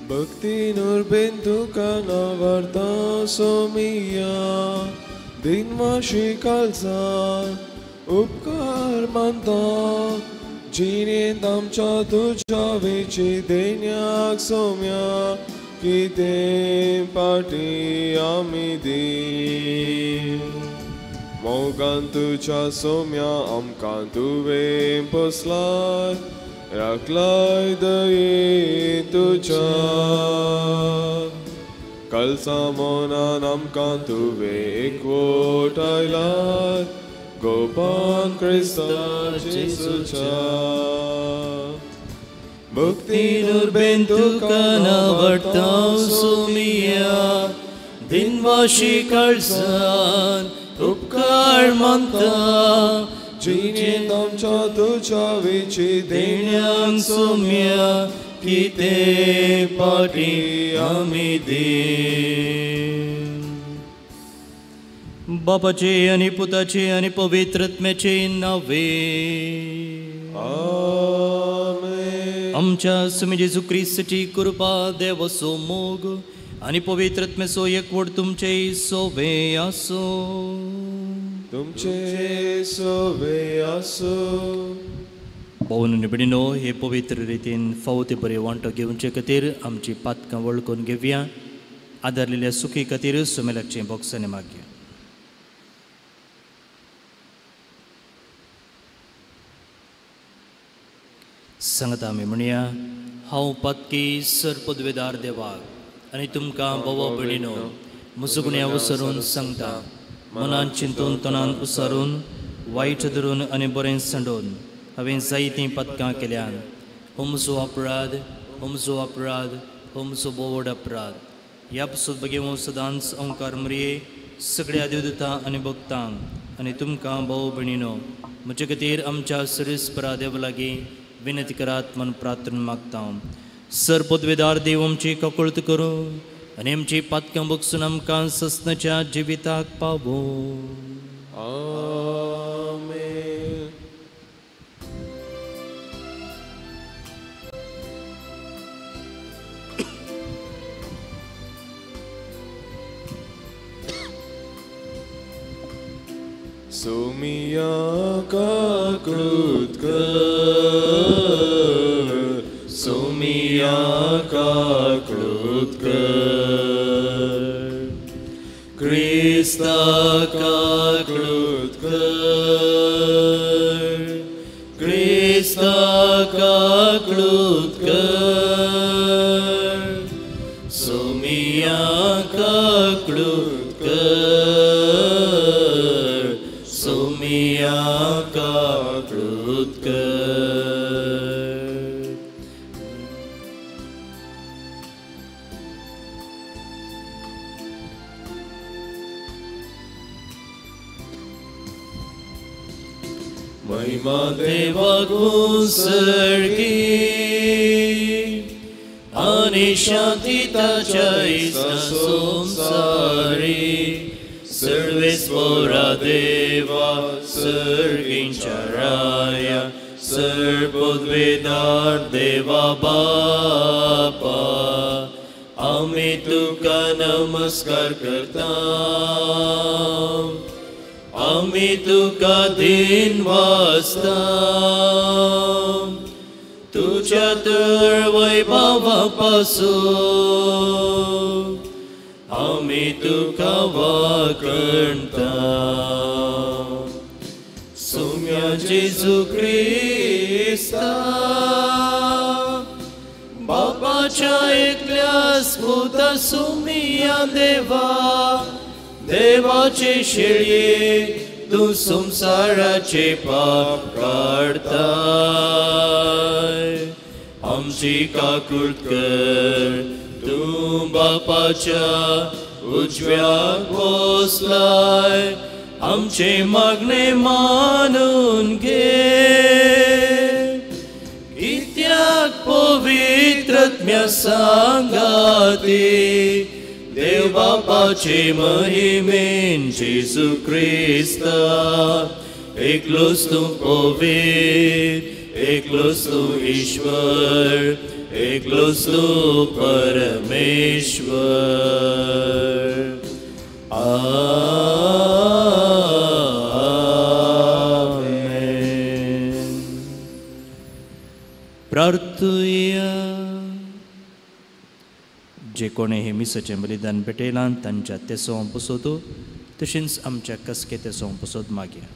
भक्ती नुरबेन तुका नावार्ता सोमिया दिनवाशी कालसान उपकार मानता जिणेंत आमच्या तुज्या वेची देण्याक सोम्या कितें पाटी आमी दी मोगान तुज्या सोम्या आमकां तुवें पोसलाय राखलाय दयेन तुज्या कलसा मोनान आमकां तुवें एकवटायलाय गोपान क्रिस्ता जेजूच्या भक्ती नुरबेन तुका नावडटा सोमिया दिनवाशी काळजान उपकार मानता जिणेंत आमच्या तुज्या वेची देण्यांक सोम्या कितें पाटी आमी दी. बापाचे आनी पुताचे आनी पवित्र आत्म्याचे नावे आमेन. आमच्या स्वामी जेजू क्रिस्ताची कृपा, देवाचो मोग आनी पवित्र आत्म्याचो एकवट तुमचे सोवे आसूं. तुमचे सोवे आसूं. भावन आनी भयणीनो, हे पवित्र रितीन फावो ते बरे वांटो घेवचे खातीर आमची पातकां वळखून घेवया. आदारलेल्या सुखी खातीर सुमेलाचें बोक्सांनी मागया. सांगता आमी म्हणया, हांव पातकी सर पदवेदार देवाक आनी तुमकां भावा भयणीनो म्हजो गुन्यांव उसरून सांगता, मनान चिंतून तणान उसारून वायट धरून आनी बरें सांडून हांवें जायतीं पातकां केल्यान. हो म्हजो अपराध, हो म्हजो अपराध, हो म्हजो बोवड अपराध. ह्या पसून भगेवं सदांच ओंकार मरये सगळ्या देवदूतां आनी भक्तांक आनी तुमकां भाव भयणीनो म्हजे खातीर आमच्या सरेस्परा देवा लागीं विनंती करात म्हूण प्रार्थना मागता. सर पदवेदार देव आमची काकुळट करूं आनी आमची पातकां बगसून आमकां ससनाच्या जिविताक पावूं. आमेन. सोमिया काकृत कर, सोमिया काकृत कर, क्रिस्ता काकृत कर, क्रिस्ता काकृत कर, सोमिया काकृत कर, सोमिया काकृत कर. महिमा देवाक सर्गी आनी शांती ताच्या इस्ता संवसारी. सर्वेस्पोरा देवा सर्गींच्या राया सर्वपदवेदार देवा बापा आमी तुका नमस्कार करता, आमी तुका दिन वाजता. तुज्या तर वैभवा पासून आमी तुका वाकणता. सोम्या जेजू क्रिस्ता बापाच्या एकल्याच पुता सोमिया देवा, देवाचे शेळये तूं संवसाराचे पाप काडताय. आमची काकूट कर, तूं बापाच्या उजव्याक बसलाय. आमचे मागणे मानून घे, कित्याक पवित्र आत्म्या सांगाती देव बापाचे महिमेन जेजू क्रिस्ता. एकलोच तूं पवित्र, एकलोच तूं ईश्वर, एकलोच तूं परमेश्वर. आमेन. प्रार्थुया. जे कोणे हे मिसाचें बलिदान भेटयलां तांच्या तेसों पुसोतो तशेंच आमच्या कसके तेसों पुसोत मागया.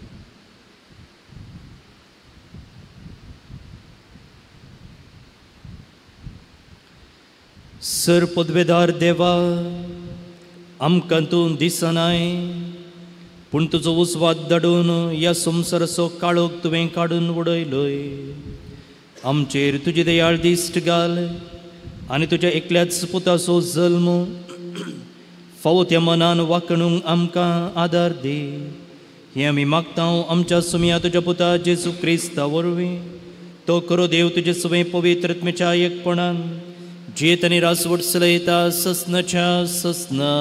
सर पदवेदार देवा, आमकां तूं दिसनाय, पूण तुजो उजवाड धाडून ह्या संवसाराचो काळोख तुवें काडून उडयलोय. आमचेर तुजी दयाळ दिश्ट घाल आनी तुज्या एकल्याच पुताचो जल्म फावो त्या मनान वागणूंक आमकां आदार दी. हें आमी मागता आमच्या सुमया तुज्या पुता जेजू क्रिस्ता वरवीं. तो खरो देव तुजे सवें पवित्र आत्म्याच्या एकपणान जियेत आनी रासवट चलयता ससनाच्या ससना.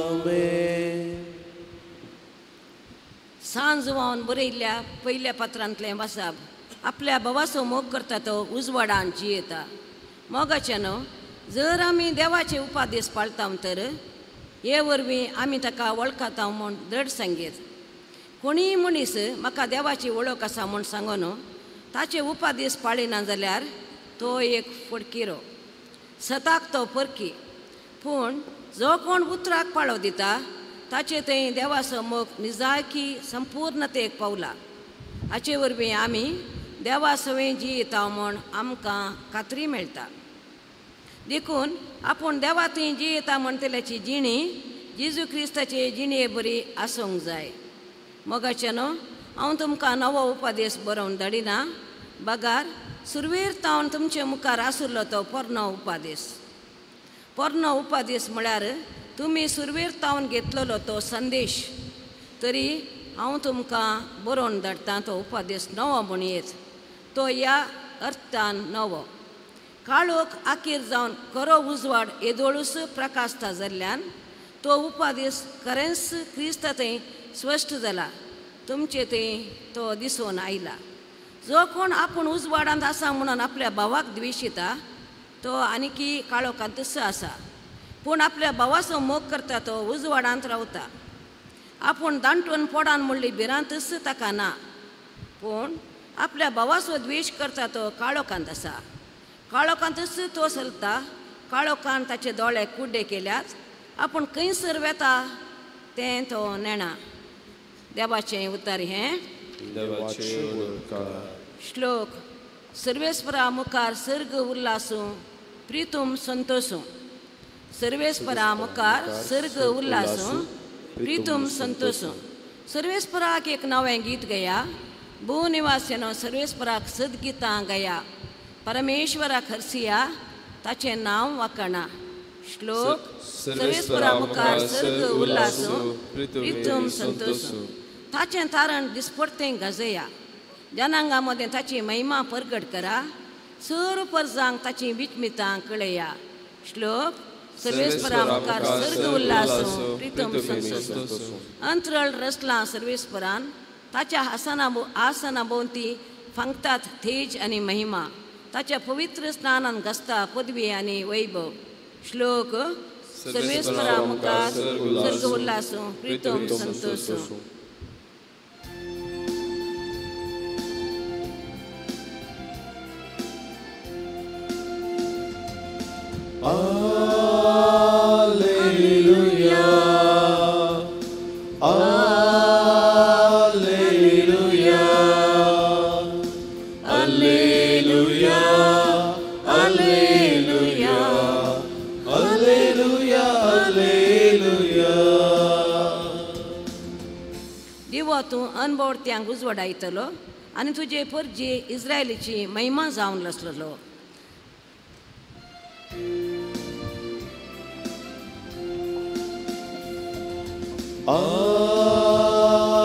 आमेन. सांज व्हांवन बरयल्ल्या पयल्या पत्रांतलें वासाब. आपल्या भावाचो मोग करता तो उजवाडान जियेता. मोगाचें न्हू, जर आमी देवाचे उपादेश पाळता तर हे वरवीं आमी ताका वळखता म्हूण दृढ सांगीत. कोणीय मनीस म्हाका देवाची वळख आसा म्हूण सांगो न्हू, ताचे उपादेश पाळिना जाल्यार तो एक फडकिरो, सताक तो परकी. पूण जो कोण उतराक पाळो दिता ताचे थंय देवाचो मोग निजायकी संपूर्णतेक पावला. हाचे वरवीं आमी देवा सवें जियेता म्हूण आमकां खात्री मेळटा. देखून आपूण देवा थंय जियेता म्हणटल्याची जिणी जेजू क्रिस्ताचे जिणये बरी आसूंक जाय. मोगाचें न्हू, हांव तुमकां नवो उपदेश बरोवन धाडिना, बगार सुरवेर तावन तुमचे मुखार आशिल्लो तो पोरणो उपदेश. पोरणो उपदेश म्हळ्यार तुमी सुरवेर तावन घेतलेलो तो संदेश. तरी हांव तुमकां बरोवन धाडटा तो उपदेश नवो म्हणयेत, तो ह्या अर्थान नवो. काळोख आखीर जावन खरो उजवाड येदोळूच प्रकाशता जाल्ल्यान तो उपदेश खरेंच क्रिस्ता थंय स्पश्ट जाला, तुमचे थंय तो दिसून आयला. जो कोण आपूण उजवाडांत आसा म्हणून आपल्या भावाक द्वेशिता तो आनीकी काळोखांतच आसा. पूण आपल्या भावाचो मोग करता तो उजवाडांत रावता. आपूण दांटून पोडान म्हणली भिरांतच ताका ना. पूण आपल्या भावाचो द्वेश करता तो काळोखांत आसा. काळोखांतच तो चलता. काळोखान ताचे दोळे कुड्डे केल्यात. आपूण खंयसर वेता तें तो नेणा. देवाचें उतर हें. श्लोक. सर्वेस्परा मुखार सर्ग उल्लासूं प्रितूम संतोसूं. सर्वेस्परा मुखार सर्ग उल्लासूं प्रितूम संतोसूं. सर्वेस्पराक एक नवें गीत गया. भूनिवास्यानो सर्वेस्पराक सद्गितां गया. परमेश्वराक हरसिया ताचें नांव वाकणा. श्लोक. सर्वेस्परा मुखार सर्ग उल्लासूं प्रितूम संतोसूं. ताचें तारण दिसपडतें गाजया. जनांगा मदें ताची महिमा परगट करा. सर परजांक ताची विचमितां कळया. श्लोक. सर्वेस्परा मुखार सर्ग उल्लासूं प्रितम संतोसूं. अंतरळ रचलां सर्वेस्परान. ताच्या आसना आसना भोंवती फांगतात तेज आनी महिमा. ताच्या पवित्र स्नानान घासता पदवी आनी वैभव. श्लोक. सर्वेस्परा मुखार सर्ग उल्लासूं Pritam संतोसूं. Alleluia, Alleluia, Alleluia, Alleluia, Alleluia, Alleluia. दिवो तूं अनबोडत्यांक उजवाडायतलो आनी तुजे परजी इस्रायलीची महिमा जावन आसलेलो.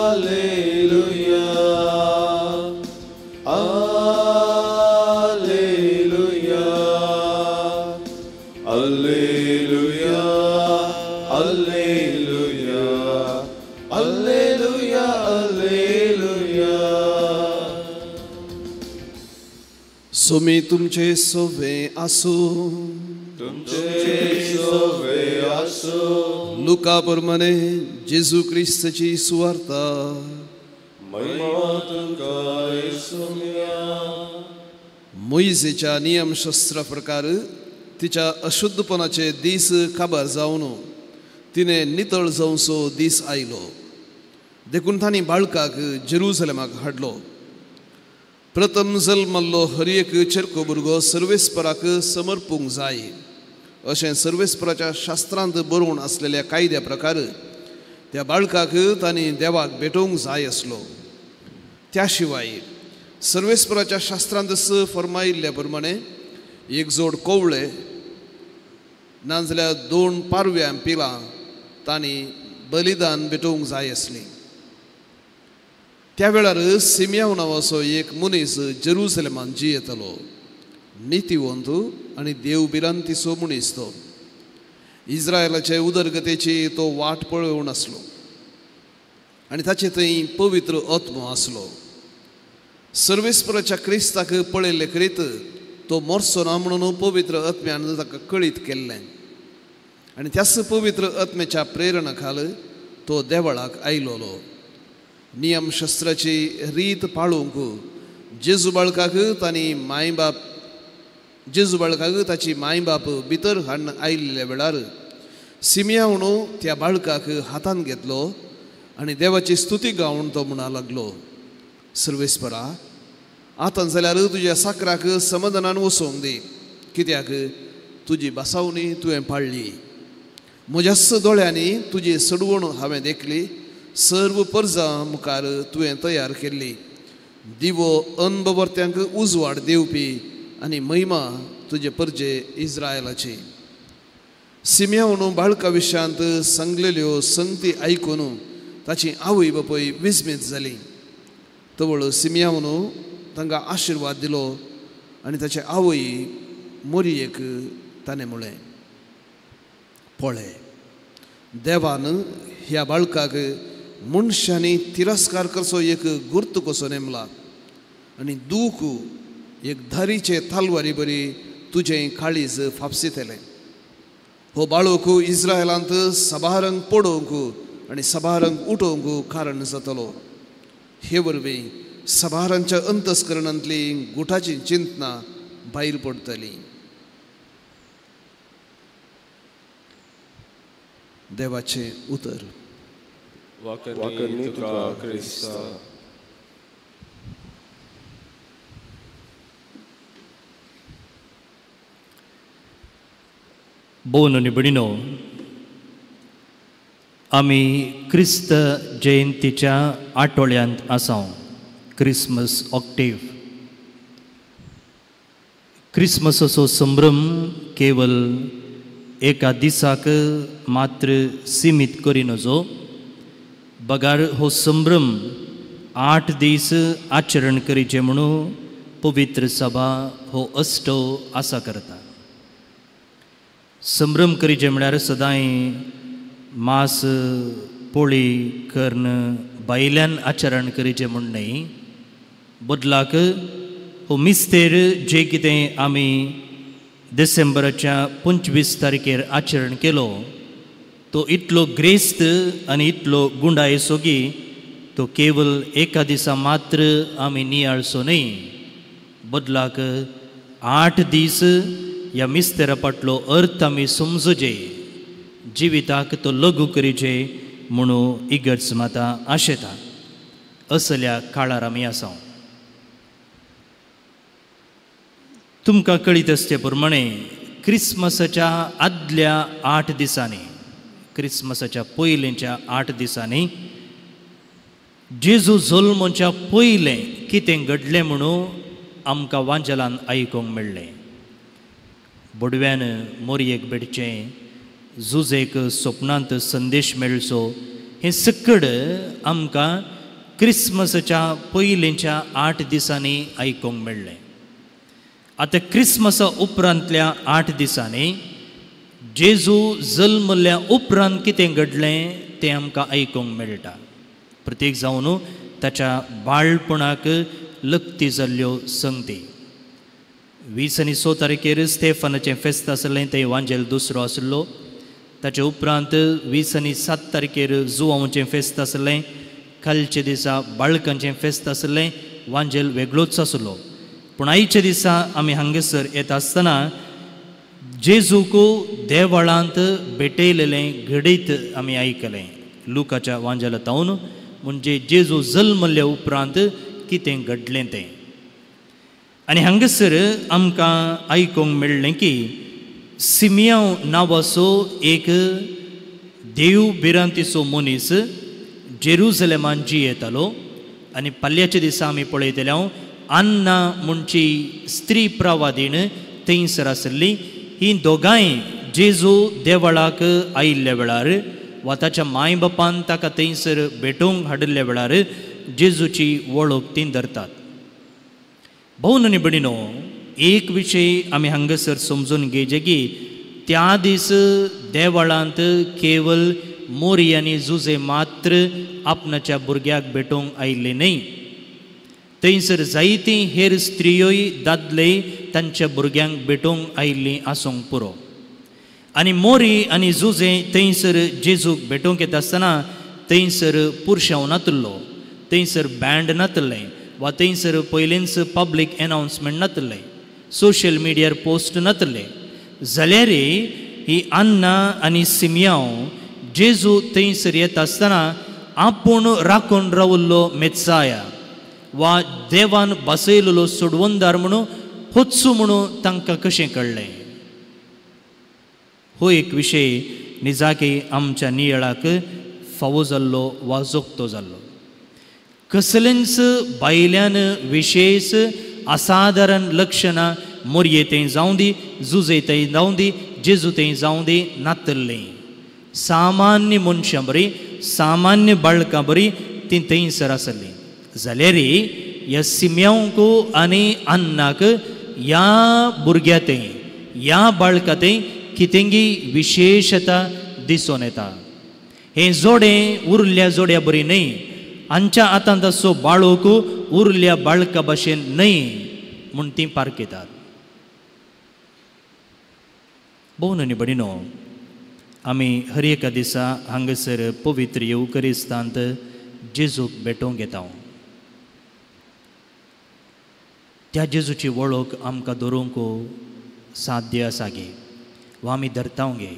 Alleluia, Alleluia, Alleluia, Alleluia, Alleluia, Alleluia. Somi तुमचे सोवे आसूं, तुमचे सोवे आसूं. लुका प्रमाणे जेजू क्रिस्ताची सुवार्ता. महिमा तुका येसुम्या. मोयजेच्या नियमशास्त्रा प्रकार तिच्या अशुद्धपणाचे दीस काबार जावन तिणें नितळ जावचो दीस आयलो. देखून तांणी बाळकाक जेरुजलेमाक हाडलो. प्रथम जल्मल्लो हर एक चेरको भुरगो सर्वेस्पराक समर्पूंक जाय अशें सर्वेस्पराच्या शास्त्रांत बरोवन आसलेल्या कायद्या प्रकार त्या बाळकाक तांणी देवाक भेटोवंक जाय आसलो. त्या शिवाय सर्वेस्पराच्या शास्त्रांत फर्मायिल्ल्या प्रमाणे एक जोड कोवळे नाजाल्यार दोन पारव्यां पिलां तांणी बलिदान भेटोवंक जाय आसलीं. त्या वेळार सिमियांव नांवाचो एक मनीस जेरुजलेमान जियेतालो. नितीवंत आनी देव भिरांतीचो मनीस तो. इस्रायलाचे उदरगतेची तो वाट पळोवन आसलो आनी ताचे थंय पवित्र आत्मो आसलो. सर्वेस्पराच्या क्रिस्ताक पळयल्ले करीत तो मरचो ना म्हणून पवित्र आत्म्यान ताका कळीत केल्लें आनी त्याच पवित्र आत्म्याच्या प्रेरणा खाल तो देवळाक आयलोलो. नियमशास्त्राची रीत पाळूंक जेजू बाळकाक तांणी मायबाप जेजू बाळकाक ताची मायबाप भितर हाडून आयिल्ल्या वेळार सिमियांव त्या बाळकाक हातान घेतलो आनी देवाची स्तुती गावन तो म्हणा लागलो, सर्वेस्परा आतां जाल्यार तुज्या साकराक समाधानान वसोवंक दी, कित्याक तुजी बसावणी तुवें पाळ्ळी. म्हज्याच दोळ्यांनी तुजी सडवण हांवें देखली, सर्व परजा मुखार तुवें तयार केल्ली. दिवो अनबवर्त्यांक उजवाड दिवपी आनी महिमा तुजे परजे इस्रायलाची. सिमियांव बाळका विशयांत सांगलेल्यो संगती आयकून ताची आवय बापूय विस्मीत जाली. तवळ सिमियांव तांकां आशिर्वाद दिलो आनी ताचे आवय मोरयेक ताणें म्हळें, पळय देवान ह्या बाळकाक मनशांनी तिरस्कार करचो एक गुर्त कसो नेमला आनी दूख एक धारीचे तालवारी बरी तुजें काळीज फापसितलें. हो बाळोक इस्रायलांत सभारंग पडोवंक आनी सभारंग उठोवंक कारण जातलो. हे वरवीं सभारांच्या अंतस्करणांतली गुठाची चिंतना भायर पडटली. देवाचें उतर. वाकरणी तुका क्रिस्ता. भोवन आनी भयणीनो, आमी क्रिस्त जयंतीच्या आठवड्यांत आसा. Christmas Octave. क्रिसमसाचो संभ्रम केवल एका दिसाक मात्र सीमीत करिनजो, बगार हो संभ्रम 8 दीस आचरण करीचे म्हणून पवित्र सभा हो अष्टो आसा करता. संभ्रम करीचे म्हळ्यार सदांय मास पोळी कर्ण भायल्यान आचरण करीचे म्हूण न्हय, बदलाक हो मिस्तेर जे कितें आमी डिसेंबराच्या 25 तारखेर आचरण केलो तो इतलो ग्रेस्त आनी इतलो गुंडायसो की तो केवल एका दिसा मात्र आमी नियाळचो न्हय, बदलाक 8 दीस ह्या मिस्तेरा फाटलो अर्थ आमी समजुचे, जिविताक तो लघु करीचे म्हणून इगर्ज माता आशेता. असल्या काळार आमी आसा. तुमकां कळीत आसचे प्रमाणे क्रिसमसाच्या आदल्या 8 दिसांनी, क्रिसमसाच्या पयलींच्या 8 दिसांनी जेजू जल्मच्या पयलें कितें घडलें म्हणून आमकां वांजेलान आयकूंक मेळ्ळें. बोडव्यान मोरयेक भेटचें, जुजेक स्वप्नांत संदेश मेळचो, हें सकड आमकां क्रिसमसाच्या पयलींच्या 8 दिसांनी आयकूंक मेळ्ळें. आतां क्रिसमसा उपरांतल्या 8 दिसांनी जेजू जल्मल्या उपरांत कितें घडलें तें आमकां आयकूंक मेळटा. प्रत्येक जावन ताच्या बाळपणाक लक्ती जाल्ल्यो संगती. 20 आनी 6 तारखेर स्टेफनाचें फेस्त आसलें, तें वांजेल दुसरो आसलो. ताचे उपरांत 20 आनी 7 तारखेर जुवांचें फेस्त आसलें. कालच्या दिसा बाळकांचें फेस्त आसलें, वांजेल वेगळोच आसलो. पूण आयच्या दिसा आमी हांगासर येता आसतना जेजूक देवळांत भेटयलेलें घडीत आमी आयकलें लुकाच्या वांजेला तावन, म्हणजे जेजू जल्मल्ल्या उपरांत कितें घडलें तें. आनी हांगासर आमकां आयकूंक मेळ्ळें की सिमियांव नांवाचो एक देव भिरांतीचो मनीस जेरुजलेमान जियेतालो. आनी पाल्याच्या दिसा आमी पळयतले हांव अन्ना म्हणची स्त्री प्रवादीण थंयसर आसली. ही दोगांय जेजू देवळाक आयिल्ल्या वेळार वा ताच्या माय बापान ताका थंयसर भेटोवंक हाडिल्ल्या वेळार जेजूची वळख ती धरतात. भोवन आनी भयणीनो, एक विशय आमी हांगासर समजून घेवचें की त्या दीस देवळांत केवल मोरी आनी जुजे मात्र आपणाच्या भुरग्याक भेटोवंक आयिल्ले न्हय, थंयसर जायतीं हेर स्त्रियोय दादले तांच्या भुरग्यांक भेटोवंक आयिल्लीं आसूंक पुरो. आनी मोरी आनी जुजे थंयसर जेजूक भेटोवंक येता आसतना थंयसर पुरशांव नातलो, थंयसर बँड नातलें वा थंयसर पयलींच पब्लीक एनावन्समेंट नातलें, सोशल मिडियार पोस्ट नातले. जाल्यार ही अन्ना आनी सिमियांव जेजू थंयसर येता आसतना आपूण राखून रावल्लो मेत्साया वा देवान बसयलेलो सोडवणदार म्हणून होत्सू म्हणून तांकां कशें कळ्ळें? हो एक विशय निजाकी आमच्या नियळाक फावो जाल्लो वा जोगतो जाल्लो. कसलेंच बायल्यान विशेश असाधारण लक्षणां मोरये थंय जावं दी, जुजे थंय जावं दी, जेजू थंय जावं दी नातल्लें. सामान्य मनशां बरी, सामान्य बाळकां बरी तीं थंयसर आसलीं. जाल्यार ह्या सिम्यांक आनी अन्नाक ह्या भुरग्या थंय, ह्या बाळका थंय कितेंगी विशेशता दिसून येता. हें जोडें उरल्या जोड्या बरी न्हय, हांच्या हातांत असो बाळक उरल्या बाळका भाशेन न्हय म्हूण तीं पारखेतात. भोवन आनी भयणीनो, आमी हर एका दिसा हांगासर पवित्र येवकरिस्तांत जेजूक भेटोवंक येता. त्या जेजूची वळख आमकां दवरूंक साध्य आसा गे वा आमी धरता गे.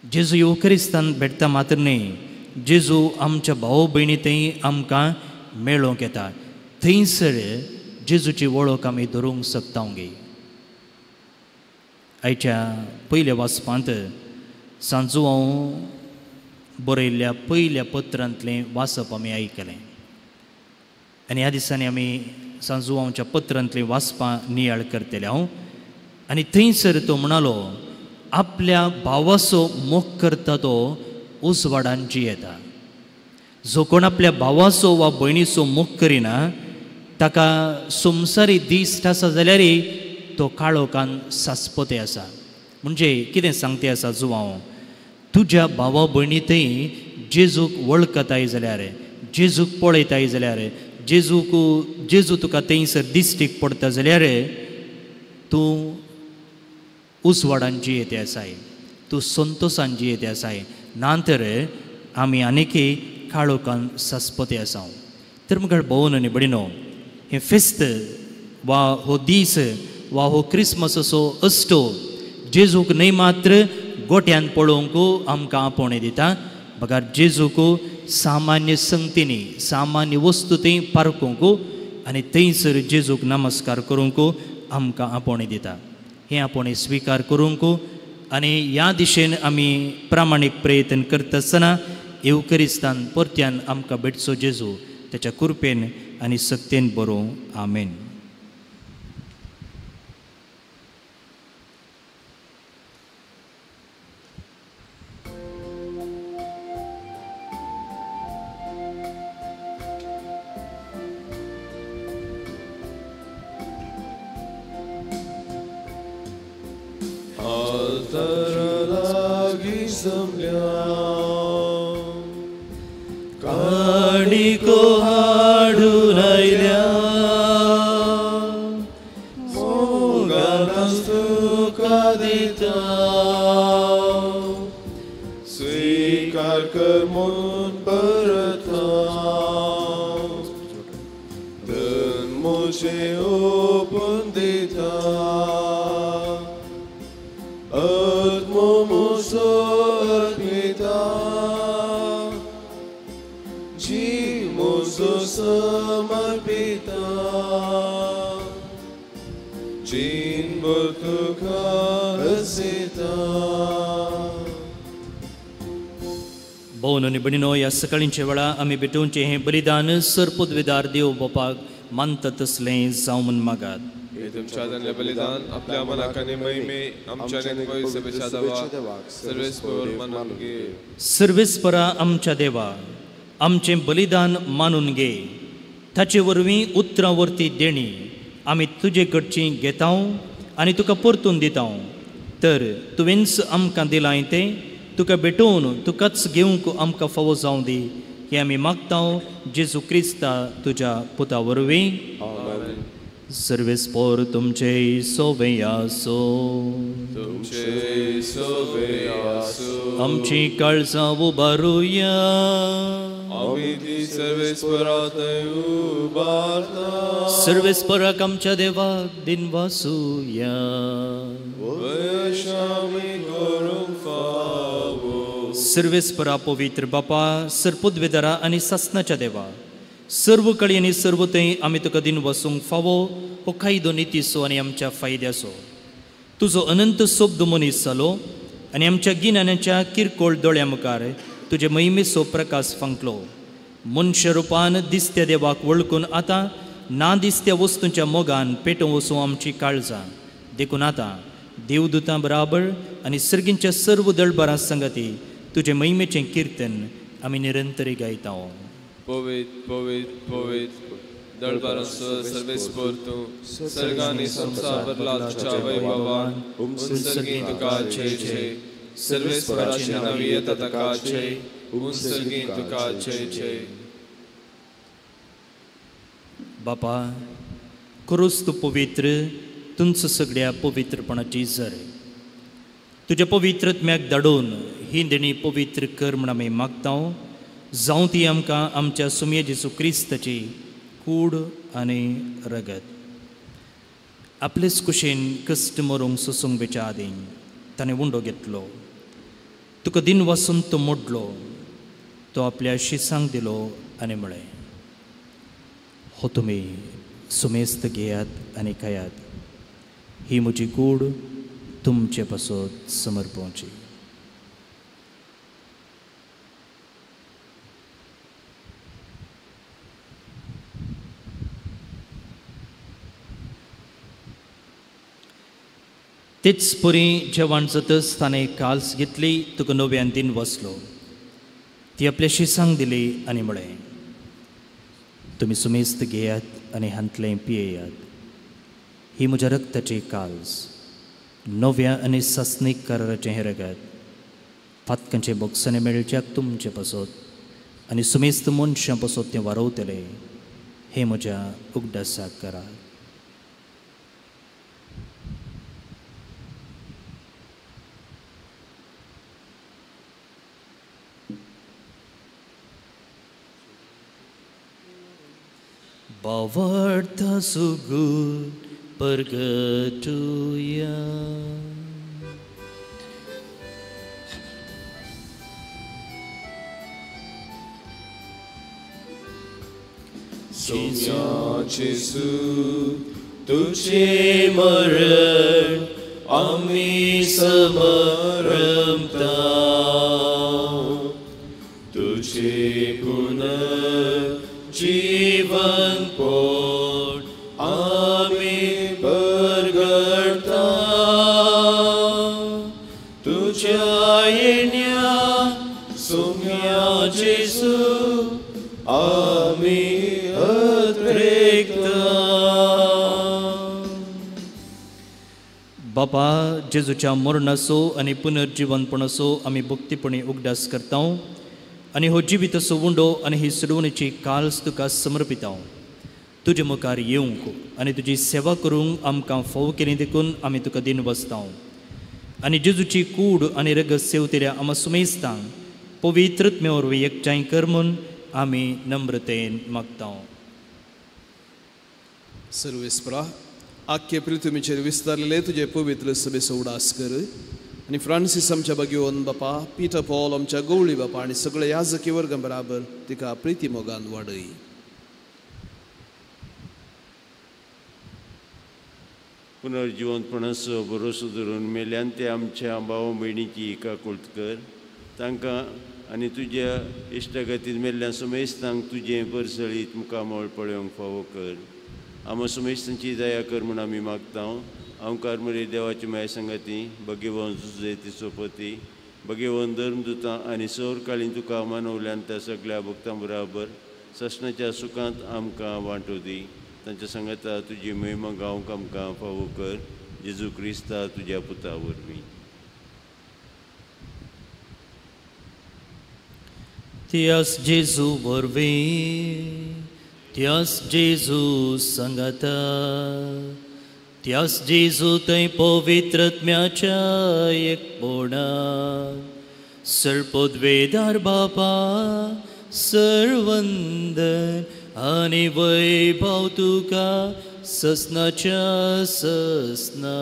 जेजू येवकरिस्तान भेटता मात्र न्हय, जेजू आमच्या भाव भयणी थंय आमकां मेळोवंक येता. थंयसर जेजूची वळख आमी धरूंक शकता गे. आयच्या पयल्या वाचपांत सांजुआंव बरयल्ल्या पयल्या पत्रांतलें वाचप आमी आयकलें. आनी ह्या दिसांनी आमी सांजुआंवच्या पत्रांतलीं वाचपां नियाळ करतले हांव. आनी थंयसर तो म्हणालो आपल्या भावाचो मोग करता तो उजवाडान जियेता. जो कोण आपल्या भावाचो वा भयणीचो मोग करिना ताका संवसारी दिश्ट आसा जाल्यार तो काळोखान सासपते आसा. म्हणजे कितें सांगते आसा जुवांव, तुज्या भावा भयणी थंय जेजूक वळखताय जाल्यार, जेजूक पळयताय जाल्यार, जेजूक जेजू तुका थंयसर दिश्टीक पडटा जाल्यार तूं उजवाडान जियेते आसाय, तूं संतोशान जियेते आसाय, ना तर आमी आनीकय काळोखान सासपते आसा. तर मुखार भोवन आनी भयणीनो, हें फेस्त वा हो दीस वा हो क्रिसमस असो अश्टो जेजूक न्हय मात्र गोट्यान पळोवंक आमकां आपोवणें दिता, बगर जेजूक सामान्य संगतींनी सामान्य वस्तू थंय पारखूंक आनी थंयसर जेजूक नमस्कार करूंक आमकां आपोवणें दिता. हें आपोवणें स्विकार करूंक आनी ह्या दिशेन आमी प्रामाणीक प्रयत्न करता आसतना येवकरिस्तान परत्यान आमकां भेटचो जेजू ताच्या कृपेन आनी सक्तेन बरोवं. आमेन. काणिको हाडून आयल्या मुझे ओपून दिता आत्मो मुजो अर्पिता जीव मुजो समर्पिता जीण तुका रसिता. भोवन आनी भयणीनो, ह्या सकाळींच्या वेळा आमी भेटोवचें हें बलिदान सरपदवेदार देव बापाक मानता तसलें जावं म्हूण मागात. हे तुमच्या हातांतलें बलिदान आपल्या मनाक आनी महिमे आमच्या आनी पवित्र देवाक सर्वेस्पर मानून घे. सर्वेस्परा आमच्या देवा, आमचें बलिदान मानून घे. ताचे वरवीं उतरां वरती देणी आमी तुजे कडची घेता आनी तुका परतून दिता. तर तुवेंच आमकां दिलां तें तुका भेटोवन तुकाच घेवंक आमकां फावो जावं दी, हें आमी मागता जेजू क्रिस्ता तुज्या पुता वरवीं. सर्वेस्पोर तुमचे सोवे आसो. तुमचे सोवे आसो. आमची काळजां उबारुया. आमी ती सर्वेस्परा थंय उबारता. सर्वेस्पराक आमच्या देवाक दिनवासुया. आमी करूंक फावो. सर्वेस्परा पवित्र बापा, सरपदवेदारा आनी सासनाच्या देवा, सर्व कळी आनी सर्व थंय आमी तुका दिनवासूंक फावो हो कायदो नितीचो आनी आमच्या फायद्याचो. तुजो अनंत सोब्द मनीस जालो आनी आमच्या गिन्यानाच्या किरकोळ दोळ्या मुखार तुजे महिमेचो प्रकाश फांकलो. मनशा रुपान दिसत्या देवाक वळखून आतां ना दिसत्या वस्तूंच्या मोगान पेटोवन वचूं आमची काळजां. देखून आतां देवदूतां बराबर आनी सर्गींच्या सर्व दळबारां संगती तुजे महिमेचें किर्तन आमी निरंतरी गायता. पवित्र पवित्र पवित्र दळबारांचो सर्वेस्पर तूं, सर्गांनी संवसार भरला तुज्या वैभवान. उंचसर्गी तुका जय जय. सर्वेस्पराचे नांव येता ताका जय. उंचसर्गी तुका जय जय. बापा, क्रूस तूं पवित्र, तुमचो सगळ्या पवित्रपणाची जर तुज्या पवित्रत्म्याक धाडून ही देणी पवित्र कर म्हण आमी मागता. जावं ती आमकां आमच्या सुमये जेजू क्रिस्ताची कूड आनी रगत. आपलेच कुशीन कश्ट मरूंक सोसूंक बेच्या आदीं ताणें उंडो घेतलो, तुका दिन वासून तो मोडलो, तो आपल्या शिसांक दिलो आनी म्हळें, हो तुमी सुमेस्त घेयात आनी खायात, ही म्हजी कूड तुमचे पासत समर्पोवची. तेच परी जेवण जातच ताणें काल्स घेतली, तुका नव्यान दिन वसलो, ती आपल्या शिसांक दिली आनी म्हळें, तुमी सुमेस्त घेयात आनी हांतलें पियेयात, ही म्हज्या रक्ताची काल्स, नव्या आनी सासणीक कराराचें हें रगत, पातकांचें बोगसणें मेळच्याक तुमचें पासत आनी सुमेस्त मनशां पासत तें वारवतलें, हें म्हज्या उगडासाक करात. बावडता सुगूर परगटुया. सोम्या जेजू तुझे मरण आमी समरमता, तुझे पुनर्जीवन पोट आमी परगटता, तुझ्या येण्या सोम्या जेजू आमी अत्रेकता. बापा, जेजूच्या मरणाचो आनी पुनर्जीवनपणाचो आमी भक्तीपणी उगडास करता आनी हो जिविताचो उंडो आनी ही सोडवणेची काल्स तुका समर्पिता. तुजे मुखार येवंक आनी तुजी सेवा करूंक आमकां फावो केली देखून आमी तुका दिन बसता आनी जेजूची कूड आनी रगत सेवतेल्या आमा सुमेस्तांक पवित्रत्मे वरवीं एकठांय कर म्हूण आमी नम्रतेन मागता. सर्वेस्परा आख्खे पृथ्वीचेर विस्तारलेले तुजे पवित्र सभेचो उडास कर आनी फ्रांसीस आमच्या भगिवन बापा, पीटर पॉल आमच्या गवळी बापा आनी सगळे याजकी वर्गां बराबर तिका प्रिती मोगान वाडय. पुनर्जिवंतपणाचो भरोसो धरून मेल्यान ते आमच्या भाव भयणीची काकुळट कर. तांकां आनी तुज्या इश्टागतीन मेल्ल्या समेस्तांक तुजें परसळीत मुखामळ पळोवंक फावो कर. आमा समेस्तांची दया कर म्हूण आमी मागता. आमकार मरे देवाची माया संगाती भगेवन जुजे सोपती भगेवन धर्मदुतां आनी सौरकालीन तुका मानवल्यान त्या सगळ्या भक्तां बराबर ससनाच्या सुखांत आमकां वांटो दी. तांच्या सांगाता तुजी महिमा गावंक आमकां फावो कर. जेजू क्रिस्ता तुज्या पुता वरवीं. त्यास जेजू वरवीं, त्यास जेजू सांगाता, त्यास जेजू थंय पवित्रत्म्याच्या एकपणान सर्पोद्वेदार बापा सर्वंदन आनी वैभव तुका ससनाच्या ससना.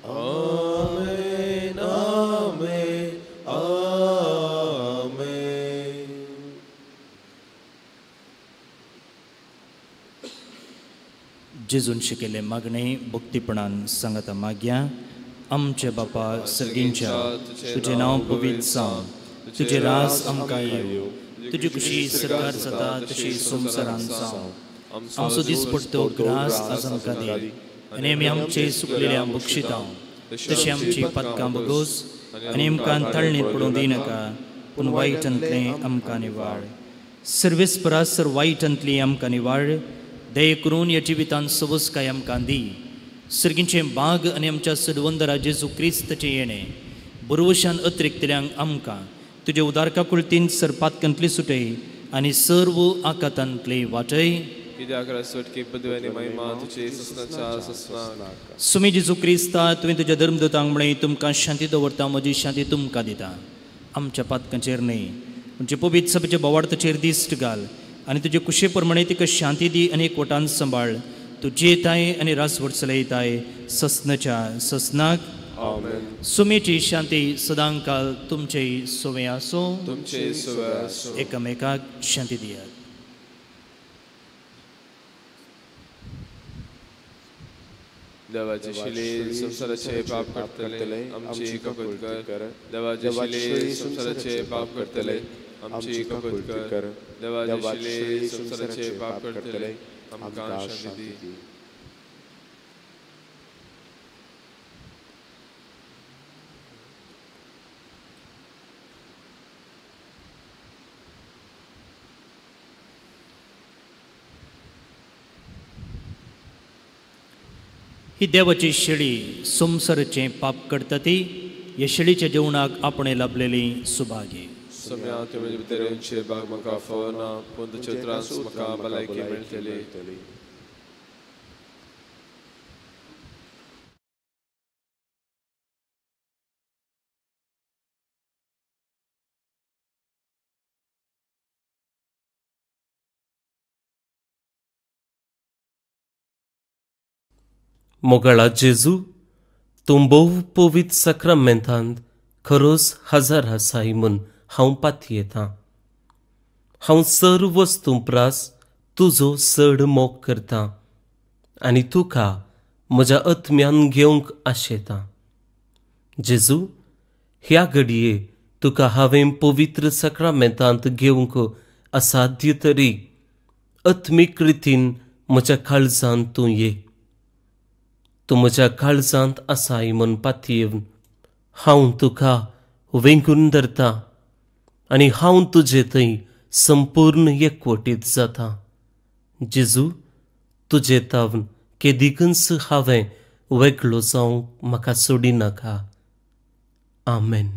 आमेन आमेन आमेन. जेजून शिकयल्लें मागणें भक्तीपणान सांगाता मागया. आमचे बापा सर्गींच्या, तुजें नांव पवित्र जावं, तुजें राज आमकां येवं, तुजी खुशी सरकार जाता तशी संवसारांत जावं. आमचो दिसपट्टो ग्रास आज आमकां दी आनी आमी आमचे सुकलेल्या बक्षितां तशी आमची पातकां बगोस आनी आमकां ताळणीत पडूंक दिनाका, पूण वायटांतलें आमकां निवाळ. सर्वेस्परा सर वायटांतली आमकां निवाळ. दये करून ह्या जिवितांत सवसकाय आमकां दी. सर्गींचें बाग आनी आमच्या सदवंदरा जेजू क्रिस्ताचें येणें बरवशान अतिरिक्तल्यांक आमकां तुजे उदारका कुळतीन सर पातकांतली सुटय आनी सर्व आकातांतली वाटय. सुमी जेजू क्रिस्ता, तुवें तुज्या धर्मदूतांक म्हळें, तुमकां शांती दवरता, म्हजी शांती तुमकां दिता. आमच्या पातकांचेर न्हय म्हणजे पवित्र सभेच्या बोवार्थाचेर दिश्ट घाल आनी तुजे कुशे प्रमाणे तिका शांती दी आनी एकवटान सांबाळ. तूं जियेताय आनी रासवट चलयताय ससनाच्या ससनाक. सुमेची शांती सदांकाल तुमचे सोवे आसूं. एकामेकाक शांती दियात. देवाचे शिले संवसाराचे पाप करतले आमची कबूल कर. देवाचे शिले संवसाराचे पाप करतले आमची कबूल कर. देवाचे शिले संवसाराचे पाप करतले आमकां शांती दी. ही देवाची शेळी संवसाराचें पाप करता ती ह्या शेळीच्या जेवणाक आपणें लाभलेली सुभागी. बाग म्हाका फावना, पूण तुजे त्रास म्हाका भलायकी मेळटली. मोगाळा जेजू, तूं भोव पवित्र साक्रामेंतांत खरोच हजार आसाय म्हूण हांव पातयेतां. हांव सर्व वस्तूं प्रास तुजो चड मोग करतां आनी तुका म्हज्या आत्म्यान घेवंक आशेतां. जेजू, ह्या घडये तुका हांवें पवित्र साक्रामेंतांत घेवंक असाध्य तरी आत्मीक रितीन म्हज्या काळजांत तूं ये. तूं म्हज्या काळजांत आसाय म्हूण पातयेवन हांव तुका वेंगून धरता आनी हांव तुजे थंय संपूर्ण एकवटीत जाता. जेजू, तुजे तावन केदिकूच हांवें वेगळो जावंक म्हाका सोडिनाका. आमेन.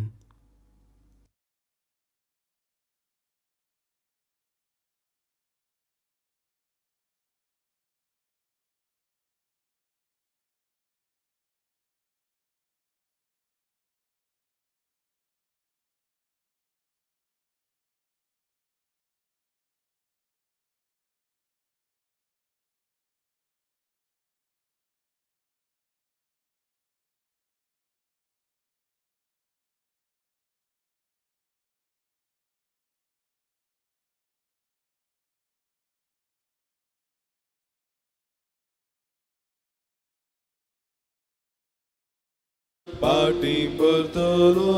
पाटी परतलो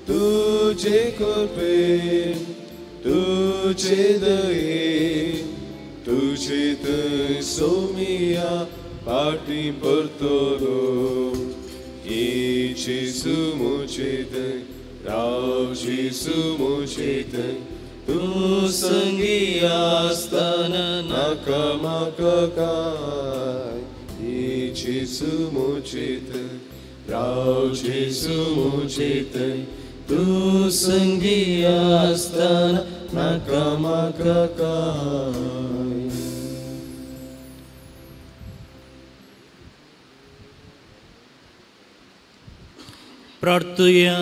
तुजे कृपेन तुजे दयेन तुजे थंय सोमिया पाटी परतलो ये जेजू म्हजे थंय राव जेजू म्हजे थंय तूं संगी आसतना नाका म्हाका काय ये जेजू म्हजे थंय राव जेजू म्हजे थंय तूं संगी आसतना नाका म्हाका काय. प्रार्थुया.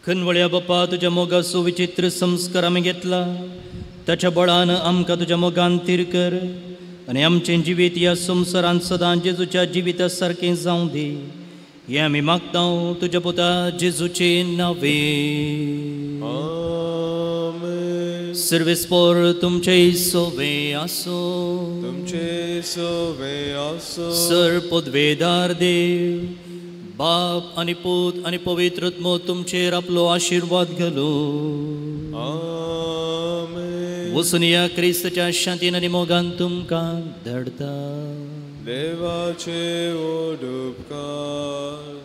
खनवळ्या बापा तुज्या मोगाचो विचित्र संस्कार आमी घेतला ताच्या बळान आमकां तुज्या मोगान थीर कर आनी आमचें जिवीत ह्या संवसारांत सदां जेजूच्या जिविता सारकें जावं दी हें आमी मागता तुज्या पुता जेजूचे नांवे. आमेन. सर्वेस्पोर तुमचे सोवे आसूं तुमचे सोवे आसूं. सर पदवेदार देव बाप आनी पूत आनी पवित्र आत्मो तुमचेर आपलो आशिर्वाद घालूं. आमेन. वचून ह्या क्रिस्ताच्या शांतीन आनी मोगान तुमकां धाडटा. देवाचे व्हड उपकार.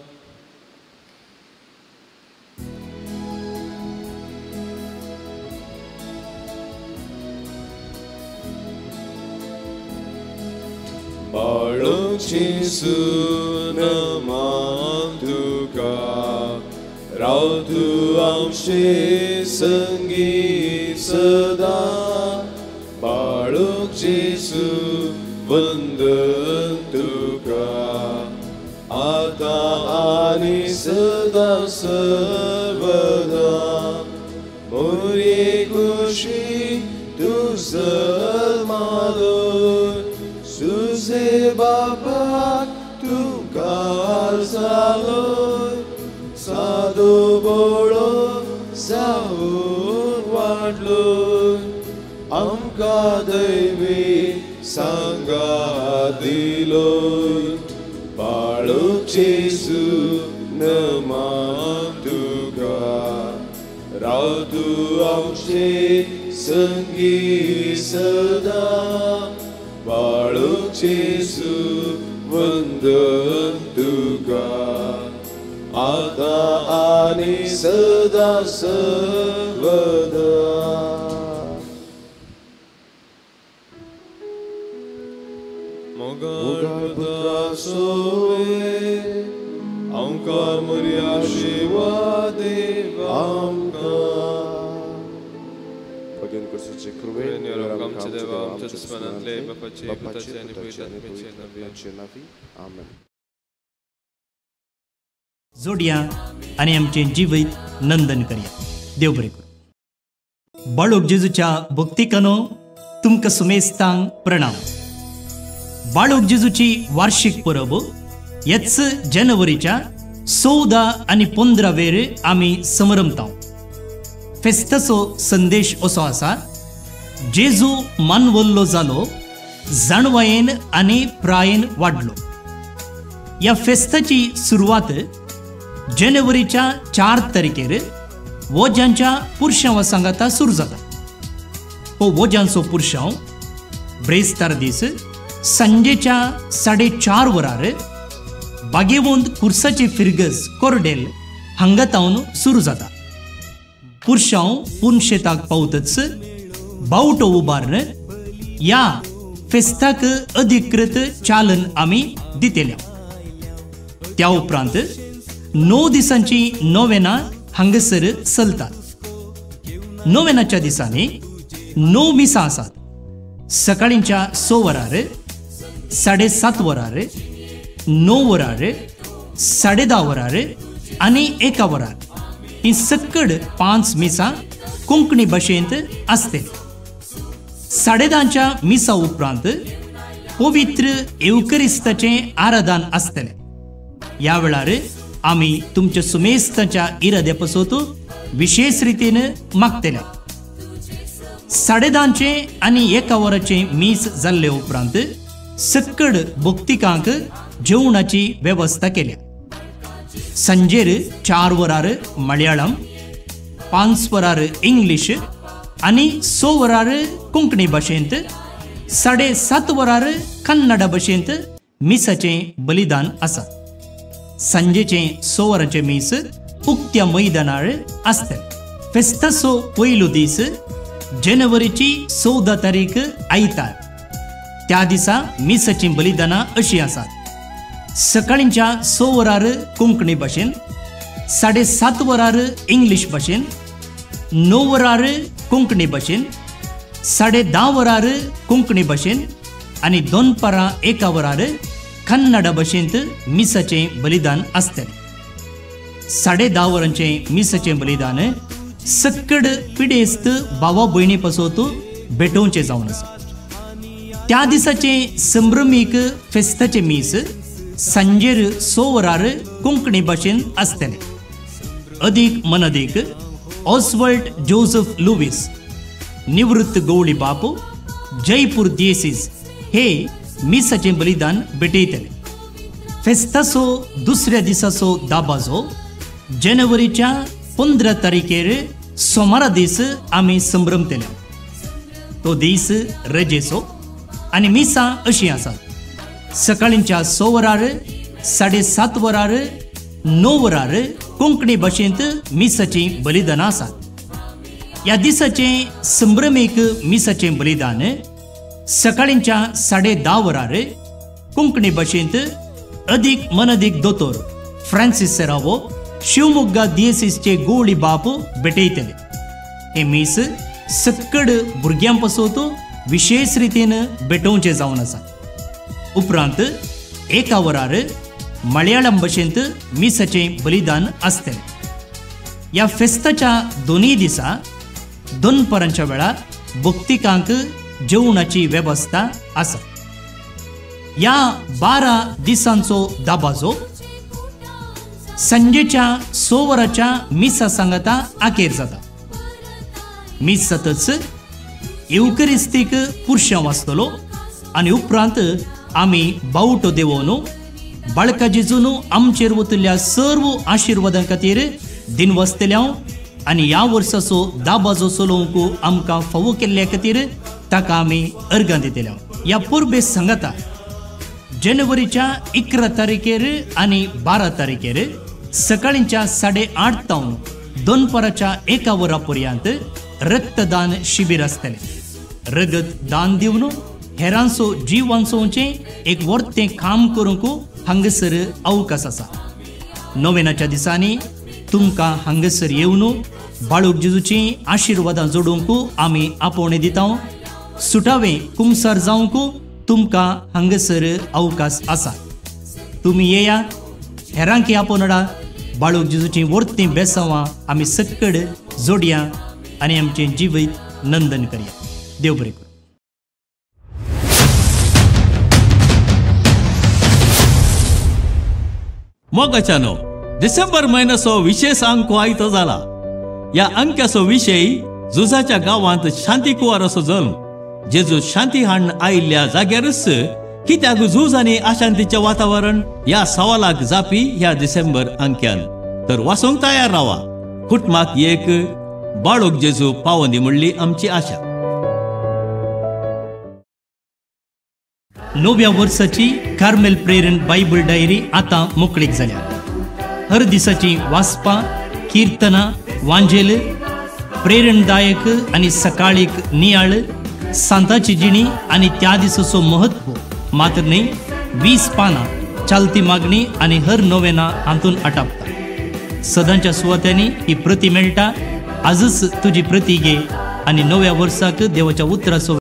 बाळूक जेजू नमान तुका राव तूं आमचे संगी सदां बाळूक जेजू वंदन तुका आतां आनी सदां सर्वदा मोरे खुशी तूं जल्मालो तुझे बापाक तुका जालो सादो बोळो जावन वाडलो आमकां दैवी सांगा दिलो बाळूक जेजू नमान तुका राव तूं आमचे संगी सदां बाळूक जेजू वंदन तुका आतां आनी सदां सर्वदा. मोगाळ पुत्रा सोवे आमकां मोरया शिवा देवा आमकां. भगेन कुर्सूचे कृपेन आमच्या देवा आमच्या दुस्मनांतले बापाचे पुताचे आनी पवित्र आत्म्याचे नांवी. आमेन. जोडया आनी आमचें जिवीत नंदन करया. देव बरें करूं. बाळूक जेजूच्या भक्तिकानो तुमकां सुमेस्तांक प्रणाम. बाळूक जेजूची वार्षिक परब हेच जानेवारीच्या 14 आनी 15 वेर आमी समरमता. फेस्ताचो संदेश असो आसा, जेजू मानवल्लो जालो, जाणवायेन आनी प्रायेन वाडलो. ह्या फेस्ताची सुरवात जानेवारीच्या 4 तारखेर वोज्यांच्या पुरशांवा सांगाता सुरू जाता. हो वोज्यांचो पुरशांव ब्रेस्तार दीस सांजेच्या 4:30 वरार बागेवंत कुर्साची फिरगज कोरडेल हांगा तावन सुरू जाता. पुरशांव पुनशेताक पावतच बावटो उबारून ह्या फेस्ताक अधिकृत चालन आमी दितले. त्या उपरांत 9 दिसांची नोवेना हांगासर चलतात. नोवेनाच्या दिसांनी 9 मिसां आसात. सकाळींच्या 6 वरार, 7:30 वरार, 9 वरार, 10:30 वरार आनी 1 वरार ही सक्कड 5 मिसां कोंकणी भाशेंत आसतली. 10:30च्या मिसा उपरांत पवित्र येवकरिस्ताचें आराधन आसतलें. ह्या वेळार आमी तुमच्या सुमेस्ताच्या इराद्या पासत विशेष रितीन मागतले. 10:30चें आनी 1 वराचें मीस जाल्ले उपरांत सक्कड भक्तिकांक जेवणाची वेवस्था केल्या. सांजेर 4 वरार मलयाळम, 5 वरार इंग्लीश आनी 6 वरार कोंकणी भाशेंत, 7:30 वरार कन्नड भाशेंत मिसाचें बलिदान आसा. सांजेचें 6 वरांचें मीस उक्त्या मैदानार आसतलें. फेस्ताचो पयलो दीस जानेवारीची 14 तारीख आयतार. त्या दिसा मिसाचीं बलिदानां अशीं आसात. सकाळींच्या 6 वरार कोंकणी भाशेन, 7:30 वरार इंग्लीश भाशेन, 9 वरार कोंकणी भाशेन, 10:30 वरार कोंकणी भाशेन आनी दनपारां 1 वरार कन्नड भाशेंत मिसाचें बलिदान आसतलें. 10:30 वरांचें मिसाचें बलिदान सक्कड पिडेस्त भावा भयणी पासत भेटोवचें जावन आसा. त्या दिसाचें संभ्रमीक फेस्ताचें मीस सांजेर 6 वरार कोंकणी भाशेन आसतलें. अदीक मनदीक ऑस्वल्ड जोसेफ लुवीस, निवृत्त गवळी बाप, जयपूर दियेसीस हे मिसाचें बलिदान भेटयतले. फेस्ताचो दुसऱ्या दिसाचो दाबाजो जानेवारीच्या 15 तारखेर सोमारा दीस आमी संभ्रमतले. तो दीस रजेचो आनी मिसां अशीं आसात. सकाळींच्या 6 वरार, 7:30 वरार, 9 वरार कोंकणी भाशेंत मिसाचीं बलिदानां आसात. ह्या दिसाचें संभ्रमीक मिसाचें बलिदान सकाळींच्या 10:30 वरार कोंकणी भाशेंत अदीक मनदीक दोतोर फ्रांसीस सेरावो, शिवमोग्गा दियेसीसचे गोवळी बाप भेटयतले. हें मीस सक्कड भुरग्यां पासत विशेश रितीन भेटोवचें जावन आसा. उपरांत 1 वरार मलयाळम भाशेंत मिसाचें बलिदान आसतलें. ह्या फेस्ताच्या दोनूय दिसा दनपारांच्या वेळार भक्तिकांक जेवणाची वेवस्था आसा. ह्या 12 दिसांचो दाबाजो सांजेच्या 6 वरांच्या मिसा सांगाता आखेर जाता. मीस जातच येवकरिस्तीक पुरशांव आसतलो आनी उपरांत आमी बावटो देवोवन बाळका जेजून आमचेर वतल्या सर्व आशिर्वादां खातीर दिनवासतले आनी ह्या वर्साचो दाबाजो चलोवंक आमकां फावो केल्ल्या खातीर ताका आमी अर्गां दितले. ह्या परबे सांगाता जानेवारीच्या 11 तारखेर आनी 12 तारखेर सकाळींच्या 8:30 तावन दनपाराच्या 1 वरा पर्यंत रक्तदान शिबीर आसतलें. रगत दान दिवन हेरांचो जीव वांचोवचें एक वर्तें काम करूंक हांगासर अवकाश आसा. नोवेनाच्या दिसांनी तुमकां हांगासर येवन बाळूक जेजूचीं आशिर्वादां जोडूंक आमी आपोवणें दिता. सुटावें कुमसार जावंक तुमकां हांगासर अवकाश आसा. तुमी येया, हेरांकी आपोवणां, बाळूक जेजूचीं वर्तीं बेसांवां आमी सक्कड जोडया आनी आमचें जिवीत नंदन करया. देव बरें करूं. मोगाच्यानो, डिसेंबर म्हयन्याचो विशेष अंक आयतो जाला. ह्या अंक्याचो विशय झुजाच्या गांवांत शांती कुवाराचो जल्म. जेजू शांती हाडून आयिल्ल्या जाग्यारच कित्याक झूज आनी अशांतीचें वातावरण ह्या सवालाक जापी ह्या डिसेंबर अंक्यान. तर वाचूंक तयार रावा. कुटुंबाक एक बाळूक जेजू पावोंदी म्हणली आमची आशा. नव्या वर्साची कार्मेल प्रेरण बायबल डायरी आतां मोकळीक जाल्या. हर दिसाची वाचपां, किर्तनां, वांजेल, प्रेरणदायक आनी सकाळीक नियाळ, सांताची जिणी आनी त्या दिसाचो महत्व मात्र न्हय 20 पानां चालती मागणी आनी हर नोवेना हातून आटापता. सदांच्या सुवात्यांनी ही प्रती मेळटा. आजच तुजी प्रती घे आनी नव्या वर्साक देवाच्या उतराचो